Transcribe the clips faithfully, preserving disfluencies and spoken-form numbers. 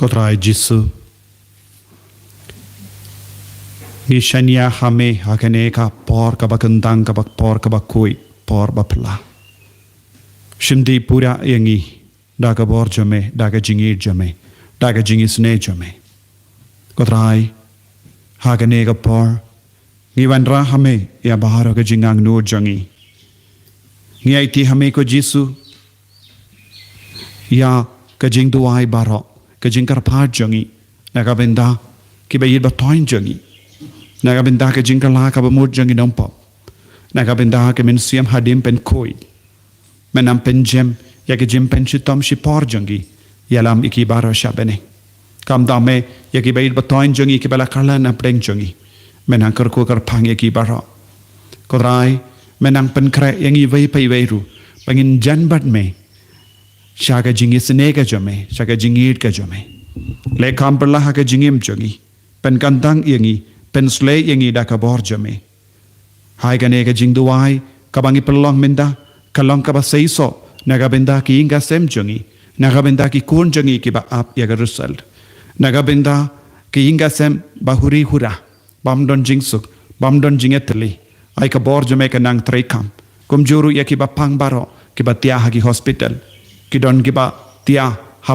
Ko Trai Jisu, ngi shaniah ha me ha kane ka por kaba kyndang, kaba por kaba khuid, por ba pla. Shim dih pura ïa ngi da ka bor jong me, da ka jingïeit jong me, da ka jingisynei jong me. Ko Trai, ha kane ka por ngi wanrah ha me ïa baroh ka jingangnud jong ngi. Ngi aiti ha me ko Jisu ïa ka jingduwai baroh, ka jingkyrpad jong ngi, na ka bynta kiba ïeit ba thoiñ jong ngi, na ka bynta ka jingkylla kaba mut jong ngi nongpop, na ka bynta ka mynsiem hadien pynkhuid. Men nang pynjem ïa ka jingpynshitom shipor jong ngi, ïalam ïa ki baroh sha bneng. Kumta me ïa kiba ïeit ba thoiñ jong ngi kiba la kylla na pdeng jong ngi, men nang kyrkhu kyrphang ïa ki baroh. Ko Trai, men nang pynkhreh ïa ngi iwei pa iwei ruh ba ngin jan bad me sha ka jingisynei ka jong me, sha ka jingïeit ka jong me. Leh kham pyrshah ha ka jingim jong ngi, pynkyndang ïa ngi, pynsleh ïa ngi da ka bor jong me. Hai kane ka jingduwai kaba ngi pynlong mynta ka long kaba seisoh na ka bynta ki ïing ki sem jong ngi, na ka bynta ki khun jong ngi kiba ap ïa ka result, na ka bynta ki ïing ki sem ba huri hura, bym don jingsuk, bym don jingïatylli. Ai ka bor jong me ka nang treikam. Kumjuh ruh ïa kiba pang baroh, kiba thiah ha ki hospital, ki don kiba thiah ha,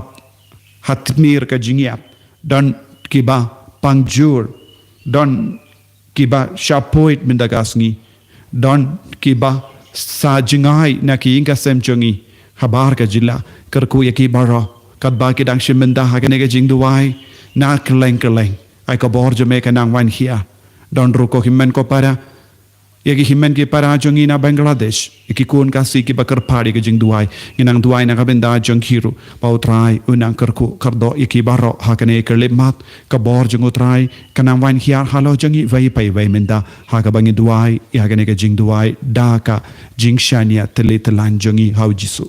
ha tmier ka jingïap, don kiba pang jur, don kiba shah poi mynta ka sngi, don kiba sa jngai na ki ïing ki sem jong ngi habar ka jylla. Kyrkhu ïa ki baroh katba ki dang shim bynta ha kane ka jingduwai na kylleng kylleng. Ai ka bor jong me ka nang wan hiar. Don ruh ko hynmen ko para, ïa ki hynmen ki para jong ngi na Bangladesh, ïa ki khun Khasi kiba kyrpad ïa ka jingduwai. Ngi nang duwai na ka bynta jong ki ruh ba U Trai un nang kyrkhu kyrdoh ïa ki baroh ha kane ka khyllipmat. Ka bor jong U Trai ka nang wan hiar halor jong ngi iwei pa iwei mynta ha kaba ngi duwai ïa kane ka jingduwai da ka jingshaniah tylli tyllaiñ jong ngi ha U Jisu.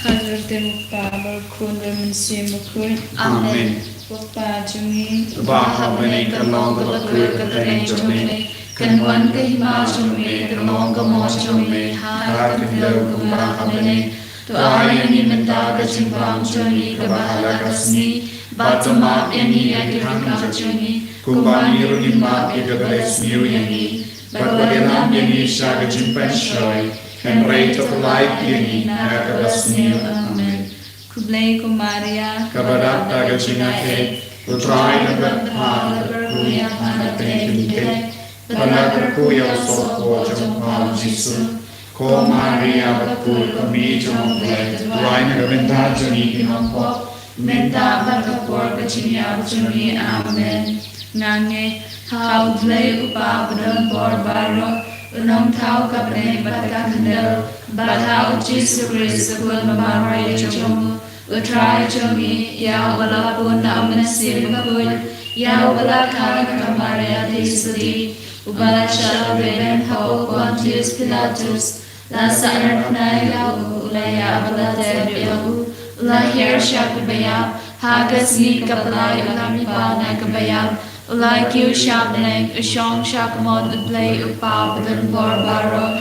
Ha ka kyrteng U Kpa bad U Khun bad U Mynsiem Bakhuid. Amen. Ko Kpa jong ngi uba ha bneng, kan long kaba khuid ka kyrteng jong me, kan wan ka hima jong me, kan long ka mon jong me ha ka khyndew kumba ha bneng. To ai ïa ngi mynta ka jingbam jong ngi kaba ha la ka sngi, bad to map ïa ngi ïa ki ryngkat jong ngi, kumba ngi ruh ngi map ïa kiba leh sniew ïa ngi. Bad wat ïalam ïa ngi sha ka jingpynshoi, hynrei to pynlait ïa ngi na kaba sniew. Amen. Khublei ko Maria, kaba dap da ka jingaiei, U Trai u don bad pha, la kyrkhu ïa pha na pdeng ki kmie, bad la kyrkhu ïa u soh jong pha U Jisu. Ko Maria bakhuid, ko Kmie jong U Blei, to duwai na ka bynta jong ngi ki nongpop, mynta bad ha ka por ka jingïap jong ngi. Amen. Nga ngeit ha U Blei U Kpa badonbor baroh, U Nongthaw ka bneng bad ka khyndew, bad ha U Jisu Khrist U Khun ba marwei jong U, U Trai jong ngi, ïa uba la pun na U Mynsiem Bakhuid, ïa uba la kha na ka Maria theisotti, uba la shah rben ha u Pontius Pilatus, la sahnarphna ïa u, u la ïap bad la tep ïa u, u la hiar sha kiba ïap, ha ka sngi kaba lai u la mihpat na kiba ïap, u la kiew sha bneng, u shong sha ka mon U Blei U Kpa badonbor baroh.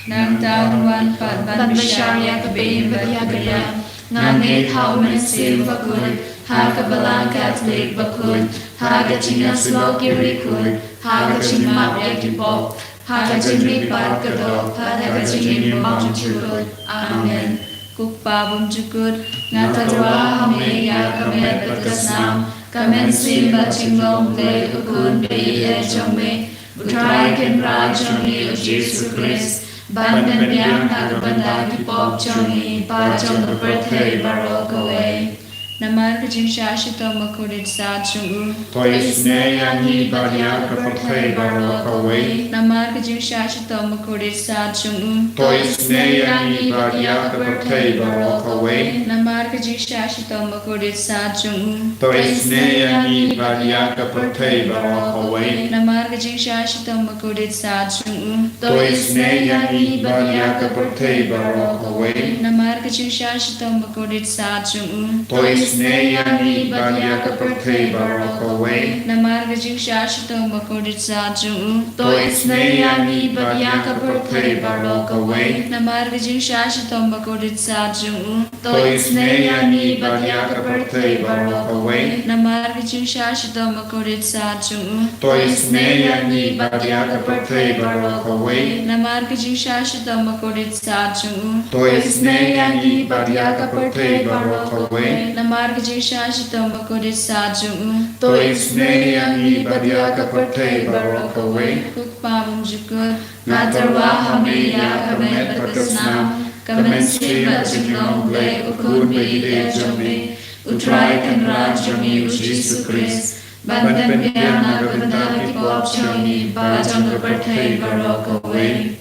Nangta un wan pat ban bishar ïa ka baïing bad ïa ka riam. Nga ngeit ha U Mynsiem Bakhuid, ha ka Balang Katholik bakhuid, ha ka jingïasyllok ki riewkhuid, ha ka jingmap ïa ki pop, ha ka jingmihpat ka doh, ha ka jingim bymjukut. Amen. Ko Kpa bymjukut, nga tyrwa ha me ïa ka met bad ka snam, ka mynsiem bad jinglong U Blei U Khun ba ïeit jong me, U Trai Kynrad jong ngi U Jisu Khrist, ban pynbiang na ka bynta ki pop jong ngi bad jong ka pyrthei baroh kawei. Namar ka jingshah shitom bakhuid sat jong u. To isynei ïa ngi bad ïa ka pyrthei baroh kawei. Namar ka jingshah shitom bakhuid sat jong u. To isynei ïa ngi bad ïa ka pyrthei baroh kawei. Namar ka jingshah shitom bakhuid sat jong u. To isynei ïa ngi bad ïa ka pyrthei baroh kawei. Namar ka jingshah shitom bakhuid sat jong u. To isynei ïa ngi bad ïa ka pyrthei baroh kawei. Namar ka jingshah shitom bakhuid sat jong u. To isynei ïa ngi bad ïa ka pyrthei baroh kawei. Namar ka jingshah shitom bakordit sat jong u. To isynei ïa ngi bad ïa ka pyrthei baroh kawei. Namar ka jingshah shitom bakordit sat jong u. To isynei ïa ngi bad ïa ka pyrthei baroh kawei. Namar ka jingshah shitom bakordit sat jong u. To isynei ïa ngi bad ïa ka pyrthei baroh kawei. Namar ka jingshah shitom bakordit sat jong u. To isynei ïa ngi bad ïa ka pyrthei baroh kawei. Namar ka jingshah shitom bakordit sat jong u. To isynei ïa ngi bad ïa ka pyrthei baroh kawei. Ko Kpa bymjukut. Nga tyrwa ha me ïa ka met bad ka snam, ka mynsiem bad jinglong Blei, u Khun ba ïeit jong me, u Trai Kynrad jong ngi u Jisu Khrist, ban pynbiang na ka bynta ki pop jong ngi bad jong ka pyrthei baroh kawei.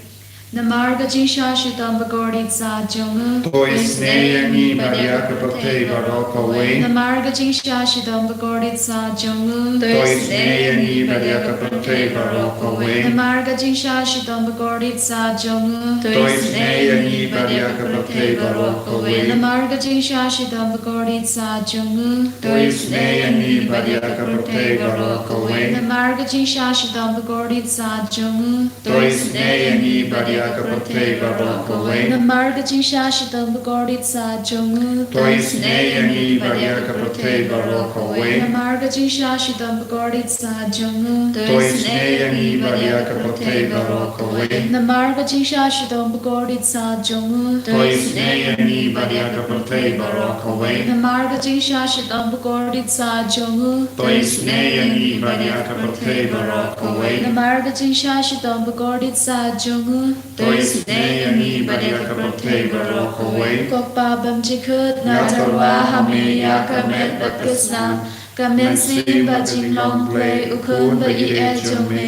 Namar ka jingshah shitom bakordit sat jong u. To isynei ïa ngi bad ïa ka pyrthei baroh kawei. Namar ka jingshah shitom bakordit sat jong u. To isynei ïa ngi bad ïa ka pyrthei baroh kawei. Namar ka jingshah shitom bakordit sat jong u. To isynei ïa ngi bad ïa ka pyrthei baroh kawei. Namar ka jingshah shitom bakordit sat jong u. To isynei ïa ngi bad ïa ka pyrthei baroh kawei. Namar ka jingshah shitom bakordit sat jong u. To isynei ïa ngi bad ïa ka pyrthei baroh kawei. Namar ka jingshah shitom bakordit sat jong u. To isynei ïa ngi bad ïa ka pyrthei baroh kawei. Namar ka jingshah shitom bakordit sat jong u. To isynei ïa ngi bad ïa ka pyrthei baroh kawei. Namar ka jingshah shitom bakordit sat jong u. To isynei ïa ngi bad ïa ka pyrthei baroh kawei. Namar ka jingshah shitom bakordit sat jong u. To isynei ïa ngi bad ïa ka pyrthei baroh kawei. Namar ka jingshah shitom bakordit sat jong u. To isynei ïa ngi bad ïa ka pyrthei baroh kawei. Ko Kpa bymjukut, nga tyrwa ha me ïa ka met bad ka snam, ka mynsiem bad jinglong Blei, u Khun ba ïeit jong me,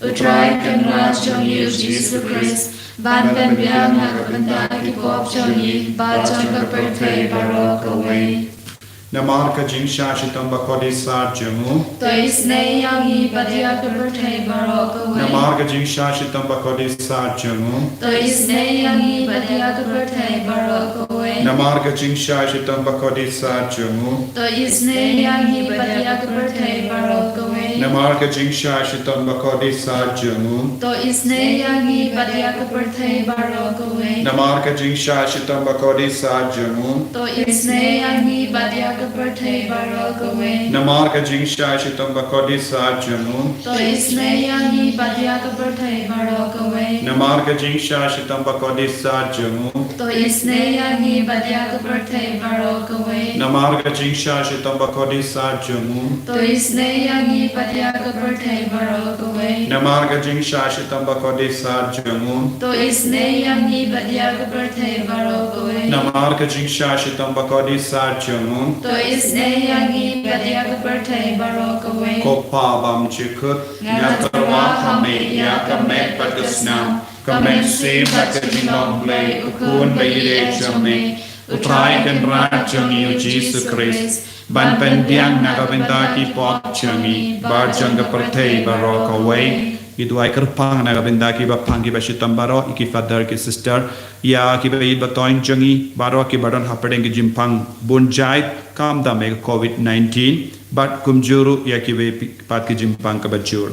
u Trai Kynrad jong ngi u Jisu Khrist, ban pynbiang na ka bynta ki pop jong ngi bad jong ka pyrthei baroh kawei. Namar ka jingshah shitom bakordit sat jong u. To isynei ïa ngi bad ïa ka pyrthei baroh kawei. Namar ka jingshah shitom bakordit sat jong u. To isynei ïa ngi bad ïa ka pyrthei baroh kawei. Namar ka jingshah shitom bakordit sat jong u. To isynei ïa ngi bad ïa ka pyrthei baroh kawei. Namar ka jingshah shitom bakordit sat jong u. To isynei ïa ngi bad ïa ka pyrthei baroh kawei. Namar ka jingshah shitom bakordit sat jong u. To isynei ïa ngi bad ïa ka pyrthei baroh kawei. Namar ka jingshah shitom bakordit sat jong u. To isynei ïa ngi bad ïa ka pyrthei baroh kawei. Namar ka jingshah shitom bakordit sat jong u. To isynei ïa ngi bad ïa ka pyrthei baroh kawei. Namar ka jingshah shitom bakordit sat jong u. To isynei ïa ngi bad ïa ka pyrthei baroh kawei. Namar ka jingshah shitom bakordit sat jong u. To isynei ïa ngi bad ïa ka pyrthei baroh kawei. Namar ka jingshah shitom bakordit sat jong u. To isynei ïa ngi bad ïa ka pyrthei baroh kawei. Ko Kpa bymjukut. Nga tyrwa ha me ïa ka met bad ka snam, ka mynsiem bad ka jinglong Blei, u Khun ba ïeit jong me, u Trai Kynrad jong ngi u Jisu Khrist, ban pynbiang na ka bynta ki pop jong ngi bad jong ka pyrthei baroh kawei. Ngi duwai kyrpang na ka bynta kiba pang kiba shitom baroh, ïa ki father ki sister, ïa kiba ïeit ba thoiñ jong ngi baroh kiba don hapdeng ki jingpang bun jait, khamtam ïa ka covid nineteen, bad kumjuh ruh ïa kiwei pat ki jingpang kaba jur.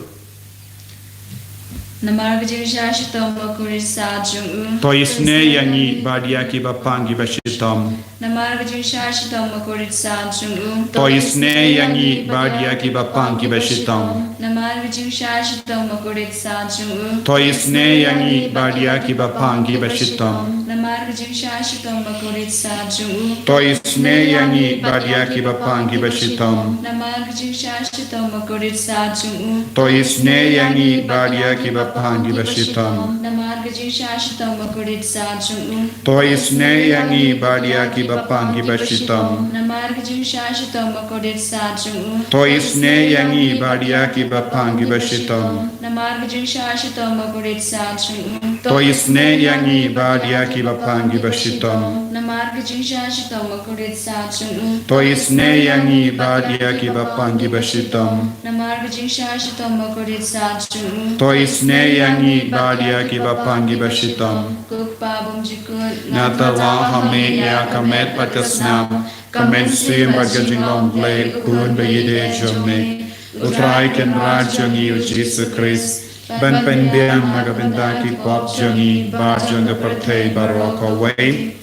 Namar ka jingshah shitom bakordit sat jong u. To isynei ïa ngi bad ïa kiba pang kiba shitom. Namar ka jingshah shitom bakordit sat jong u. To isynei ïa ngi bad ïa kiba pang kiba shitom. Namar ka jingshah shitom bakordit sat jong u. To isynei ïa ngi bad ïa kiba pang kiba shitom. Namar ka jingshah shitom bakordit sat jong u. To isynei ïa ngi bad ïa kiba pang kiba shitom. Namar ka jingshah shitom bakordit sat jong u. To isynei ïa ngi bad ïa kiba pang kiba shitom. Namar ka jingshah shitom bakordit sat jong u. To isynei ïa ngi bad ïa kiba pang kiba shitom. Namar ka jingshah shitom bakordit sat jong u. To isynei ïa ngi bad ïa kiba pang kiba shitom. Namar ka jingshah shitom bakordit sat jong u. To isynei ïa ngi bad ïa kiba pang kiba shitom. Namar ka jingshah shitom bakordit sat jong u. To isynei ïa ngi bad ïa kiba pang kiba shitom. Namar ka jingshah shitom bakordit sat jong u. To isynei ïa ngi bad ïa kiba pang kiba shitom. Ko Kpa bymjukut. Nga tyrwa ha me ïa ka met bad ka snam, Ka Mynsiem bad ka Jinglong Blei, U Khun ba ïadei jong me, U Trai Kynrad jong ngi U Jisu Khrist, ban pynbiang na ka bynta ki pop jong ngi bad jong ka pyrthei baroh kawei.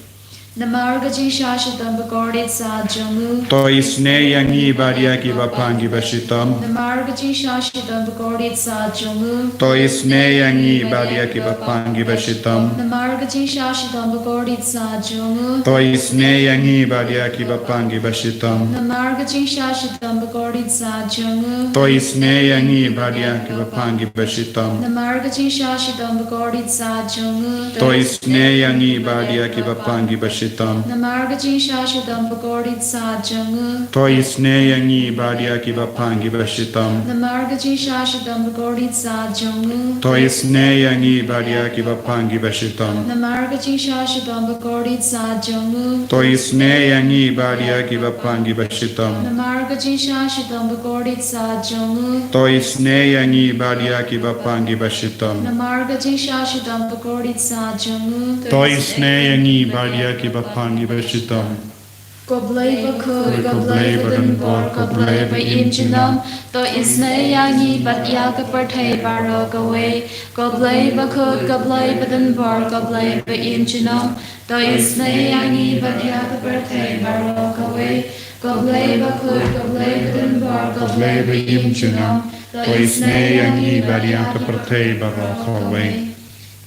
Namar ka jingshah shitom bakordit sa jong u. To isynei ïa ngi bad ïa kiba pang kiba shitom. Namar ka jingshah shitom bakordit sa jong u. To isynei ïa ngi bad ïa kiba pang kiba shitom. Namar ka jingshah shitom bakordit sa jong u. To isynei ïa ngi bad ïa kiba pang kiba shitom. Namar ka jingshah shitom bakordit sa jong u. To isynei ïa ngi bad ïa kiba pang kiba shitom. Namar ka jingshah shitom bakordit sa jong u. To isynei ïa ngi bad ïa kiba pang kiba shitom. Namar ka jingshah shitom bakordit sa jong u. To isynei ïa ngi bad ïa kiba pang kiba shitom. Namar ka jingshah shitom bakordit sa jong u. To isynei ïa ngi bad ïa kiba pang kiba shitom. Namar ka jingshah shitom bakordit sa jong u. To isynei ïa ngi bad ïa kiba pang kiba shitom. Namar ka jingshah shitom bakordit sa jong u. To isynei ïa ngi bad ïa kiba pang kiba shitom. Namar ka jingshah shitom bakordit sa jong u. To isynei ïa ngi bad ïa kiba pang kiba shitom. Ko Blei bakhuid, ko Blei badonbor, ko Blei ba im junom, to isynei ïa ngi bad ïa ka pyrthei baroh kawei. Ko Blei bakhuid, ko Blei badonbor, ko Blei ba im junom, to isynei ïa ngi bad ïa ka pyrthei baroh kawei. Ko Blei bakhuid, ko Blei badonbor, ko Blei ba im junom, to isynei ïa ngi bad ïa ka pyrthei baroh kawei.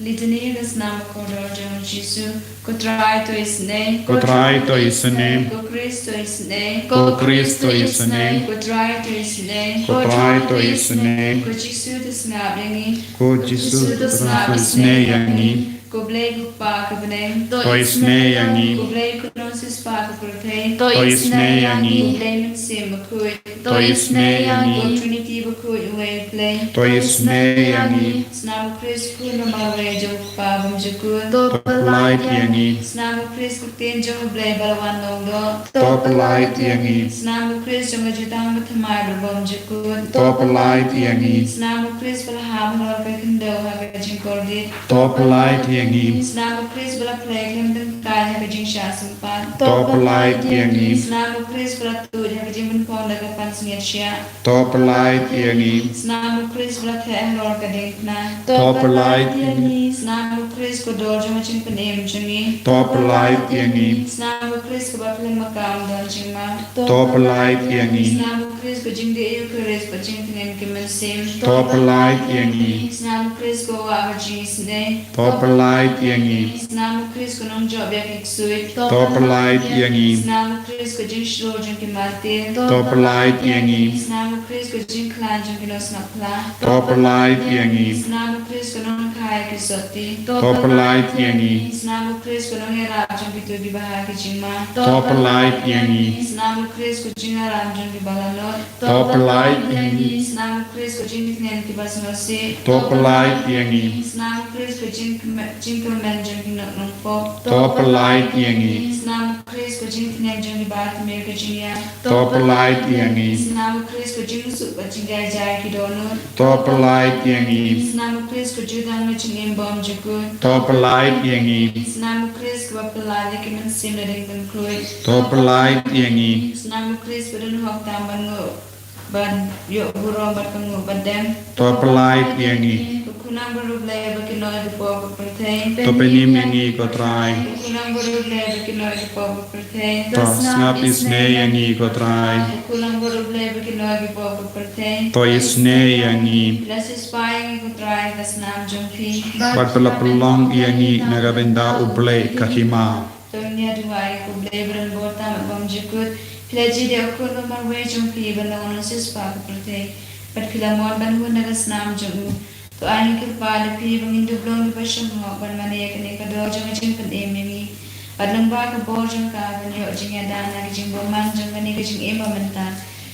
Litany ha ka snam kordor jong u Jisu. Ko Trai, to isynei. Ko Trai, to isynei. Ko Khrist, to isynei. Ko Khrist, to isynei. Ko Trai, to isynei. Ko Trai, to isynei. Ko Jisu, to sngap ïa ngi. Ko Jisu, to sngap isynei ïa ngi. Ko Blei ko Kpa ka bneng, to isynei ïa ngi. Ko Blei ko Nongsiewspah ka pyrthei, to isynei ïa ngi. Ko Blei Mynsiem Bakhuid, to isynei ïa ngi. Ko Trinity bakhuid uwei U Blei, to isynei ïa ngi. Snam u Khrist Khun ba marwei jong u Kpa bymjukut, to pynlait ïa ngi. Snam u Khrist Ktien jong U Blei ba la wan long doh, to pynlait ïa ngi. Snam u Khrist jong ka jutang bathymmai bymjukut, to pynlait ïa ngi. Snam u Khrist ba la hap halor ka khyndew ha ka jingkordit, to pynlait ïa ngi. Snam u Khrist ba la plie khlem tyngkai ha ka jingshah sympat, to pynlait ïa ngi. Snam u Khrist ba la tuid ha ka jingpynphong da ka pansngiat shiah, to pynlait ïa ngi. Snam u Khrist ba la theh halor ka diengphna, to pynlait ïa ngi. Snam u Khrist ko dor jong ka jingpynim jong ngi, to pynlait ïa ngi. Snam u Khrist kaba pynlong ba kam don jingma, to pynlait ïa ngi. Snam u Khrist ko jingdih Eukharist bad jingtngen ki mynsiem, to pynlait ïa ngi. Snam u Khrist ko wah ka jingisynei, to pynlait ïa ngi. Snam u Khrist ko nongjop ïa ki ksuid, to pynlait ïa ngi. Snam u Khrist ko jingshlur jong ki martir, to pynlait ïa ngi. Snam u Khrist ko jingkhlaiñ jong ki nongsngap phla, to pynlait ïa ngi. Snam u Khrist ko nongkha ïa ki sotti, to pynlait ïa ngi. Snam u Khrist ko nongïarap jong kito kiba ha ki jingma, to pynlait ïa ngi. Snam u Khrist ko jingaram jong kiba la nud, to pynlait ïa ngi. Snam u Khrist ko jingtngen kiba sngewsih, to pynlait ïa ngi. Snam u Khrist ko jingkyrmen, jingkyrmen jong ki nongpop, to pynlait ïa ngi. Snam u Khrist ko jingtngen jong kiba thymmai ka jingïap, to pynlait ïa ngi. Snam u Khrist ko jingsuk bad jingjaijai ki dohnud, to pynlait ïa ngi. Snam u Khrist ko jutang ka jingim bymjukut, to pynlait ïa ngi. Snam u Khrist kaba pynlait ïa ki mynsiem na ding pynkhuid, to pynlait ïa ngi. Snam u Khrist ba don hok tam ban nguh, ban ïoh burom bad ka nguh bad dem, to pynlait ïa ngi. Ko Khunang bad U Blei ba kynnoh ïa ka pop ka pyrthei, to pynim ïa ngi ko Trai. Ko Khunang bad U Blei ba kynnoh ïa ka pop ka pyrthei, to sngap isynei ïa ngi ko Trai. Ko Khunang bad U Blei ba kynnoh ïa ka pop ka pyrthei, to isynei ïa ngi. Phi la siewspah ïa ngi ko Trai ha ka snam jong phi, bad phi la pynlong ïa ngi na ka bynta U Blei ka hima. To ngin ïa duwai ïa ko Blei badonbor tam bad bymjukut. Phi la jied ïa u Khun ba marwei jong phi ban long u Nongsiewspah ka pyrthei, bad phi la mon ban hun na ka snam jong u. To ai ngi kyrpad ïa phi ba ngin dup long kiba shong hok ban mane ïa kane ka dor jong ka jingpynim ïa ngi, bad lyngba ka bor jong ka ban ïoh jingïada na ka jingbymman jong kane ka jingim ba mynta.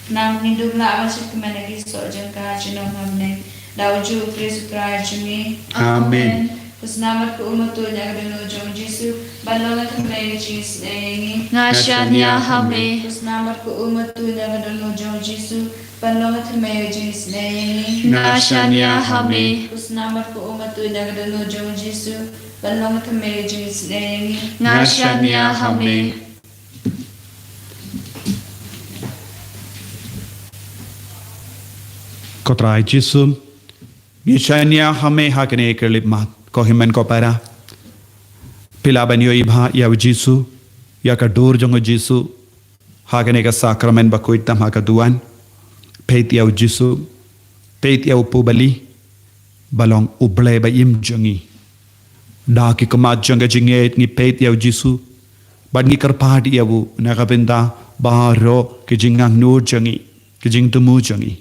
Khnang ba ngin dup lah ban shad kmen ïa ki soh jong ka junom ha bneng. Da ujuh U Khrist U Trai jong ngi. Amen. Amen. Ko snam bad ko um utuid na ka dohnud jong u Jisu ban long ka thymmei ka jingisynei ïa ngi. Nga shaniah ha me. Ko snam bad ko um utuid na ka dohnud jong u Jisu ban long ka thymmei ka jingisynei ïa ngi. Nga shaniah ha me. Ko snam bad ko um utuid na ka dohnud jong u Jisu ban long ka thymmei ka jingisynei ïa ngi. Nga shaniah ha me. Ko Trai Jisu, ngi shaniah ha me ha kane ka khyllipmat, ko hynmen ko para. Phi lah ban ïohi bha ïa u Jisu, ïa ka dur jong u Jisu ha kane ka sakramen bakhuid tam ha ka duwan. Peit ïa u Jisu, peit ïa u pubali ba long u Blei ba im jong ngi. Da ki khmat jong ka jingngeit ngi peit ïa u Jisu bad ngi kyrpad ïa u na ka bynta baroh ki jingangnud jong ngi, ki jingthmu jong ngi.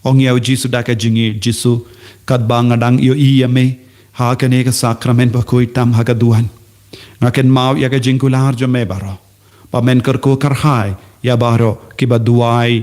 Ong ïa u Jisu da ka jingngeit, Jisu, katba nga dang ïohi ïa me ha kane ka sakramen bakhuid tam ha ka duwan, nga kynmaw ïa ka jingkular jong me baroh, ba men kyrkhu kyrhai ïa baroh kiba duwai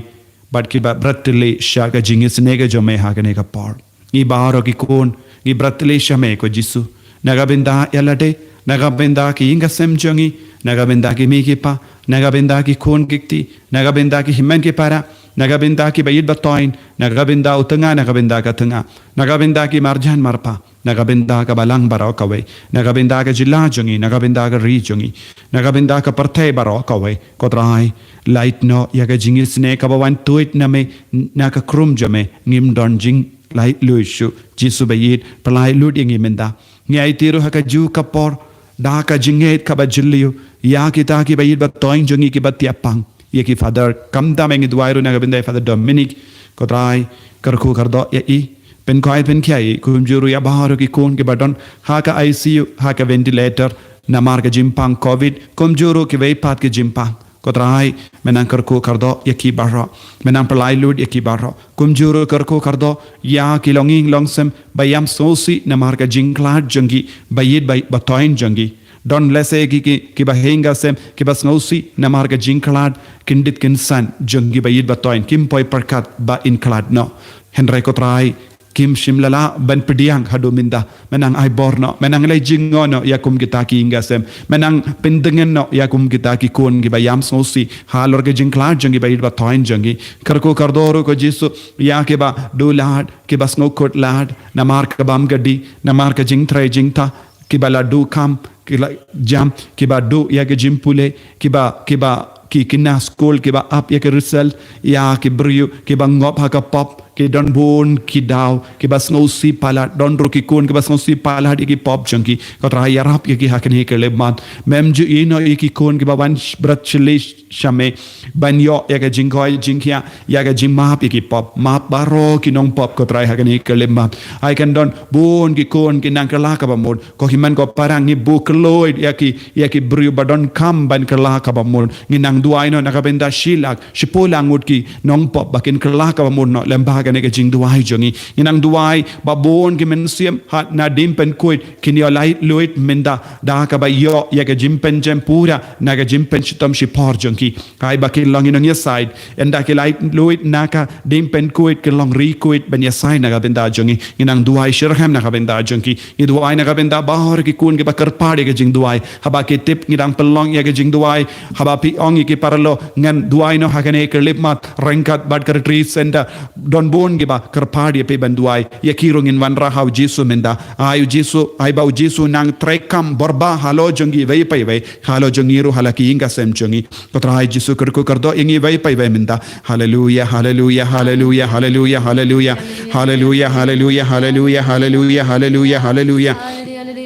bad kiba bret tylli sha ka jingisynei ka jong me ha kane ka por. Ngi baroh ki khun ngi bret tylli sha me ko Jisu, na ka bynta ïa lade, na ka bynta ki ïing ki sem jong ngi, na ka bynta ki mei ki pa, na ka bynta ki khun ki kti, na ka bynta ki hynmen ki para, na ka bynta kiba ïeit ba thoiñ, na ka bynta u tnga, na ka bynta ka tnga, na ka bynta ki marjan marpa, na ka bynta ka balang baroh kawei, na ka bynta ka jylla jong ngi, na ka bynta ka ri jong ngi, na ka bynta ka pyrthei baroh kawei. Ko Trai, lait noh ïa ka jingisynei kaba wan tuid na me, na ka khrum jong me. Ngim don jinglaitluid shuh. Jisu ba ïeit, pyllait lut ïa ngi mynta. Ngi aiti ruh ha kajuh ka por da ka jingngeit kaba jylliew ïa kita kiba ïeit ba thoiñ jong ngi kiba thiah pang, ïa ki Father, khamtam ngi duwai ruh na ka bynta Father Dominic. Ko Trai, kyrkhu kyrdoh ïa i, pynkhoi pynkhia i, kumjuh ruh ïa baroh ki khun kiba don ha ka I C U, ha ka ventilator, namar ka jingpang covid, kumjuh ruh kiwei pat ki jingpang. Ko Trai, me nang kyrkhu kyrdoh ïa ki baroh, me nang pyllait lut ïa ki baroh. Kumjuh ruh kyrkhu kyrdoh ïa ki longïing longsem ba ïam sngewsih namar ka jingkhlad jong ki ba ïeit ba, ba thoiñ jong ki. Don lehse ki, ki, kiba ïing ki sem kiba sngewsih namar ka jingkhlad kyndit kynsan jong ki ba ïeit ba thoiñ, kim poi pyrkhat ba yn khlad noh. Hynrei ko Trai, kim shym la lah ban pdiang haduh mynta. Me nang ai bor noh, me nang leit jngoh noh ïa kum kita ki ïing ki sem, me nang pyndeng noh ïa kum kita ki khun kiba ïam sngewsih halor ka jingkhlad jong ki ba ïeit ba thoiñ jong ki. Kyrkhu kyrdoh ruh ko Jisu ïa kiba duh lad, kiba sngewkhuslad namar ka bam ka dih, namar ka jingtrei jingtah, kiba la duh kam, ki la jam, kiba duh ïa ka jingpule, kiba, kiba ki, ki na skul, kiba ap ïa ka result, ïa ki briew kiba ngop ha ka pop, ki don bun ki daw kiba sngewsih palat, don ruh ki khun kiba sngewsih palat ïa ki pop jong ki. Ko Trai, ïarap ïa ki ha kane ka khyllipmat. Mem ju ïehnoh ïa ki khun kiba wan sh-, bret shylli sha me ban ïoh ïa ka jingkhoi jingkhiah, ïa ka jingmap ïa ki pop. Map baroh ki nongpop ko Trai ha kane ka khyllipmat. Ai kan don bun ki khun ki nang kylla kaba mut. Ko hynmen ko para, ngi buh kylluid ïa ki, ïa ki briew ba donkam ban kylla kaba mut. Ngi nang duwai noh na ka bynta shi lak, shiphew lak ngut ki nongpop ba kin kylla kaba mut noh lem bad kane ka jingduwai jong ngi. Ngi nang duwai ba bun ki mynsiem ha na Diengpynkhuid kin ïoh laitluid mynta da kaba ïoh ïa ka jingpynjem pura na ka jingpynshitom shipor jong ki. Ai ba kin long ki nongïasaid, ynda ki laitluid na ka Diengpynkhuid, kin long ri khuid ban ïasaid na ka bynta jong ngi. Ngi nang duwai shitrhem na ka bynta jong ki. Ngi duwai na ka bynta baroh ki khun kiba kyrpad ïa ka jingduwai. Haba ki tip ngi dang pynlong ïa ka jingduwai, haba phi ong ïa ki paralok ngan duwai noh ha kane ka khyllipmat ryngkat bad ka retreat center, don bun kiba kyrpad ïa phi ban duwai. Ïa ki ruh ngin wanrah ha u Jisu mynta. Ai u Jisu, ai ba u Jisu nang treikam bor bha halor jong kiwei pa iwei, halor jong ngi ruh ha la ki ïing ki sem jong ngi. Ko Trai Jisu, kyrkhu kyrdoh ïa ngi iwei pa iwei mynta. Haleluya, haleluya, haleluya, haleluya, haleluya. Haleluya, haleluya, haleluya, haleluya, haleluya, haleluya.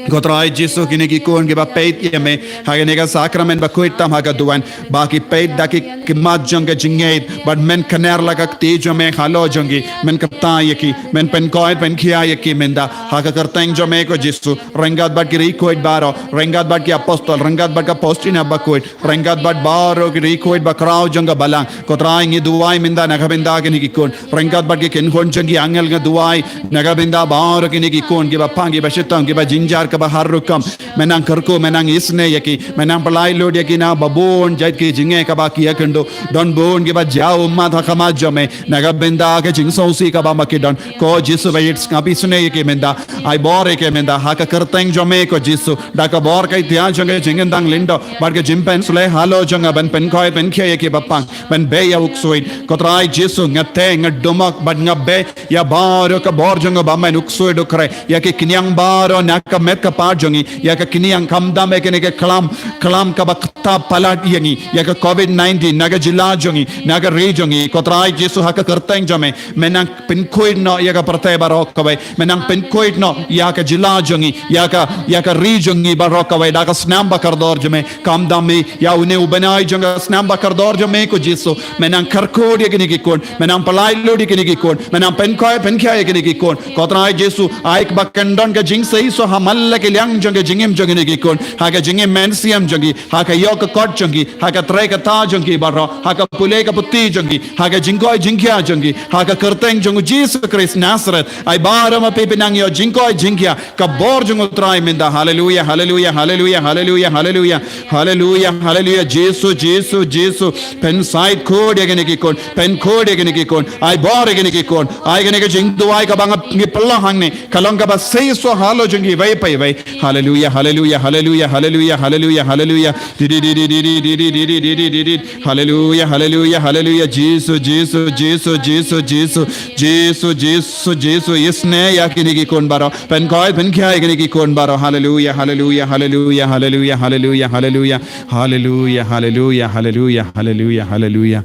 Ko Trai Jisu, kine ki khun kiba peit ïa me ha kane ka sakramen bakhuid tam ha ka duwan, ba ki peit da ki khmat jong ka jingngeit, bad men kner la ka kti jong me halor jong ki, men kyrta ïa ki, men pynkhuid pynkhia ïa ki mynta ha ka kyrteng jong me ko Jisu, ryngkat bad ki ri khuid baroh, ryngkat bad ki apostol, ryngkat bad ka Faustina bakhuid, ryngkat bad baroh ki ri khuid bakhraw jong ka balang. Ko Trai, ngi duwai mynta na ka bynta kine ki khun, ryngkat bad ki kynhun jong ki angel, ngi duwai na ka bynta baroh kine ki khun kiba pang, kiba shitom, kiba jynjar, kiba har rukom. Me nang kyrkhu, me nang isynei ïa ki, me nang pyllait lut ïa ki na ba bun jait ki jingeh kaba ki ïakynduh. Don bun kiba jaw ummat ha khmat jong me na ka bynta ka jingsngewsih kaba ma ki don. Ko Jisu ba ïeit, sngap isynei ïa ki mynta. Ai bor ïa ki mynta ha ka kyrteng jong me ko Jisu. Da ka bor ka ïtiar jong ka jingkyndang lyngdoh bad ka jingpynsleh halor jong nga ban pynkhuid pynkhia ïa ki ba pang, ban beh ïa u ksuid. Ko Trai Jisu, nga teh, nga dumok bad nga beh ïa baroh ka bor jong nga ba men u ksuid u khreh ïa ki khñiang baroh na ka met ka part jong ngi, ïa ka kynja, kam dam ïa kane ka klam, klam kaba ktah palat ïa ngi, ïa ka covid nineteen, na ka jylla jong ngi, na ka ri jong ngi, ko Trai Jisu ha ka kyrteng jong me, me nang pynkhuid noh ïa ka pyrthei baroh kawei, me nang pynkhuid noh ïa ka jylla jong ngi, ïa ka, ïa ka ri jong ngi baroh kawei, da ka snam ba kordor jong me, kam dam ïa une u bnai jong ka snam ba kordor jong me ko Jisu, me nang kyrkhu ïa kine ki khun, me nang pynlait lut ïa kine ki khun, me nang pynkhoi pynkhia ïa kine ki khun, ko Trai Jisu, ai ba kan don ka jingseisoh ha man la ki liang jong ka jingim jong kine ki khun, ha ka jingim mynsiem jong ki, ha ka ïoh ka kot jong ki, ha ka trei ka kta jong ki baroh, ha ka pule ka puthi jong ki, ha ka jingkhoi jingkhia jong ki, ha ka kyrteng jong u Jisu Khrist Nazareth. Ai baroh ma phi phi nang ïoh jingkhoi jingkhia, ka bor jong u Trai mynta. Haleluia, haleluia, haleluia, haleluia, haleluia. Haleluia, haleluia. Jisu, Jisu, Jisu. Pynsaid khuid ïa kine ki khun, pynkhuid ïa kine ki khun, ai bor ïa kine ki khun, ai kane ka jingduwai kaba ngi pynlong hangne, ka long kaba seisoh halor jong kiwei pa iwei. Haleluia, haleluia, haleluia, haleluia, haleluia, haleluia. Di, di, di, di, di, di, di, di, di, di, di, di, di, di. Haleluia, haleluia, haleluia. Jisu, Jisu, Jisu, Jisu, Jisu. Jisu, Jisu, Jisu. Isynei ïa kine ki khun baroh. Pynkhoi pynkhia ïa kine ki khun baroh. Haleluia, haleluia, haleluia, haleluia, haleluia, haleluia. Haleluia, haleluia, haleluia, haleluia, haleluia.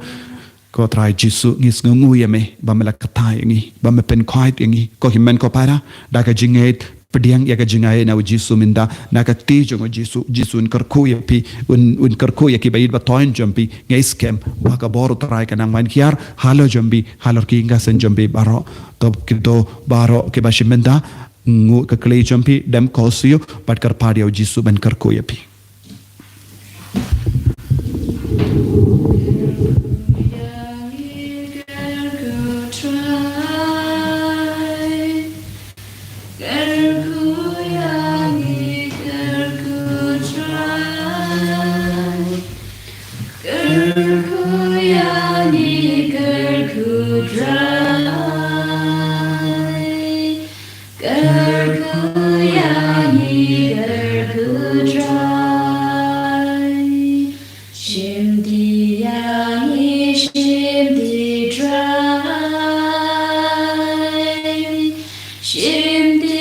Ko Trai Jisu, ngi sngewnguh ïa me ba me la kta ïa ngi, ba me pynkhoi ïa ngi. Ko hynmen ko para, da ka jingngeit, pdiang ïa ka jingaiei na u Jisu mynta, na ka kti jong u Jisu. Jisu un kyrkhu ïa phi, un, un kyrkhu ïa ki ba ïeit ba thoiñ jong phi. Ngi skhem ba ka bor u Trai ka nang wan hiar halor jong phi, halor ki ïing ki sem jong phi baroh. To kito baroh kiba shim bynta, nguh ka kylli jong phi, dem khuslai, bad kyrpad ïa u Jisu ban kyrkhu ïa phi. Kyrkhu ïa ngi, kyrkhu Trai. Shimti ïa ngi, shimti Trai. Shimti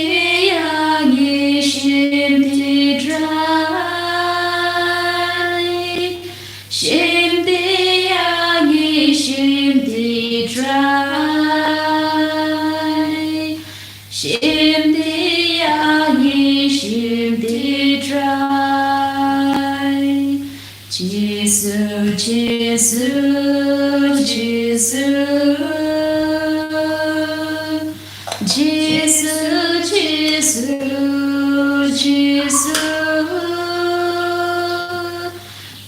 ïa ngi, shimti Trai. Shimti ïa ngi, shimti Trai. Shimti ïa ngi, shimti Trai. Jisu, Jisu, Jisu. Jisu, Jisu, Jisu.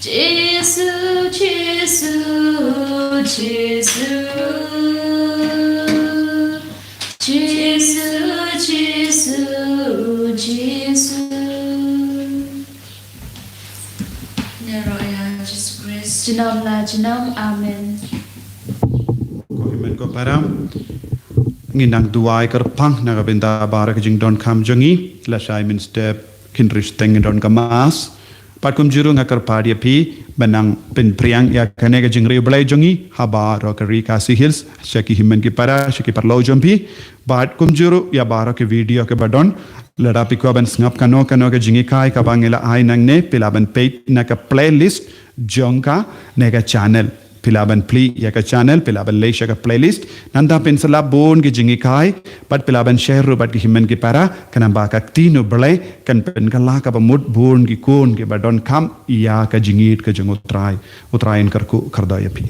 Jisu, Jisu, Jisu. Jisu, Jisu, Jisu. Ngi ïaroh ïa Jisu Khrist. Junom la junom. Amen. Ko hynmen ko para, ngin nang duwai kyrpang na ka bynta baroh ki jingdonkam jong ngi. Lashai mynstep khyndiat shiteng ngin don ka Mass. Bad kumjuh ruh nga kyrpad ïa phi ban nang pynphriang ïa kane ka jingriewblei jong ngi ha baroh ka ri Khasi Hills, sha ki hynmen ki para, sha ki paralok jong phi. Bad kumjuh ruh ïa baroh ki video kiba don. Lada phi kwah ban sngap kano kano ka jinghikai kaba ngi la ai nangne, phi lah ban peit na ka playlist jong kane ka channel. Phi lah ban plie ïa ka channel, phi lah ban leit sha ka playlist. Nangta phin sa lap bun ki jinghikai, bad phi lah ban share ruh bad ki hynmen ki para, khnang ba ka ktien U Blei kan pynkylla kaba mut bun ki khun kiba donkam ïa ka jingïeit ka jong U Trai. U Trai un kyrkhu kyrdoh ïa phi.